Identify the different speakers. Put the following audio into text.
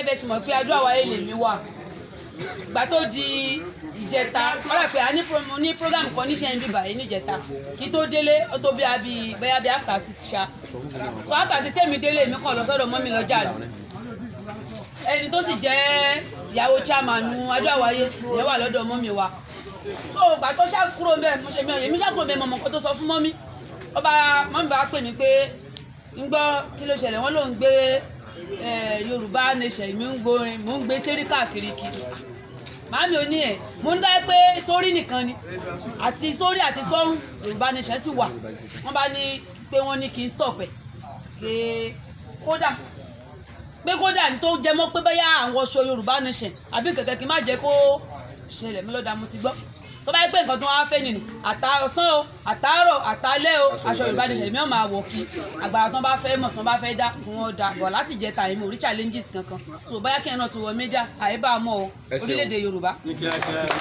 Speaker 1: Gẹ́gẹ́ tí mo pé Adó Àwáyé lèmi wà. Ìgbà tó di ìjẹta, wọ́n rà pé a ní mo ní program kan níṣẹ́ ń bíbà yìí níjẹta. Kí tó délé, ó tó bí abi bóyá bí after 6 ṣá. So after 6 tèmi délé, èmi kàn lọ sọ́dọ̀ mummy lọ́jà ni. Ẹni tó sì jẹ́ ìyàwó chairman Adó Àwáyé, ìyẹn wà lọ́dọ̀ mummy wa. So ìgbà tó ṣá kúrò ńbẹ̀, mo ṣe mi, èmi ṣá kúrò ńbẹ̀, mo mọ̀ nǹkan tó sọ fún mummy. Ó bá mummy bá pè mí pé ń gbọ́ kí ló ṣẹlẹ̀, wọ́n ló ń gbé Yorùbá Nation, mi ń gbórin, mò ń gbé sérí káàkiri kiri. Màámi ò ní ẹ̀, mo ní dájú pé sórí nìkan ni, àti sórí àti sọ́run Yorùbá Nation sì wà. Wọ́n bá ní pé wọ́n ní kí n stop ẹ̀, pé kódà, pé kódà ní tó jẹ mọ́ pé bóyá àwọn aṣọ Yorùbá Nation àbí kẹ̀kẹ́ kí n má jẹ́ kó ṣẹlẹ̀. Mí lọ́dà, mo ti gbọ́. Tó bá yẹ pé nǹkan tó wá fẹ́ nìyí, àtàsán o, àtàárọ̀, àtàlẹ́ o, aṣọ Yorùbá Nation lèmi ò máa wọ̀ kí. Àgbàrá tó bá fẹ́ mọ̀, tó bá fẹ́ dá, kí wọ́n dá bọ̀. Láti jẹta, èmi ò rí challenges kankan. So bóyá kí ẹ náà tún wọ méjà àyíbá mọ́ o,
Speaker 2: Ẹ ṣeun.
Speaker 1: orílẹ̀-èdè Yorùbá.
Speaker 3: Ní kíákíá.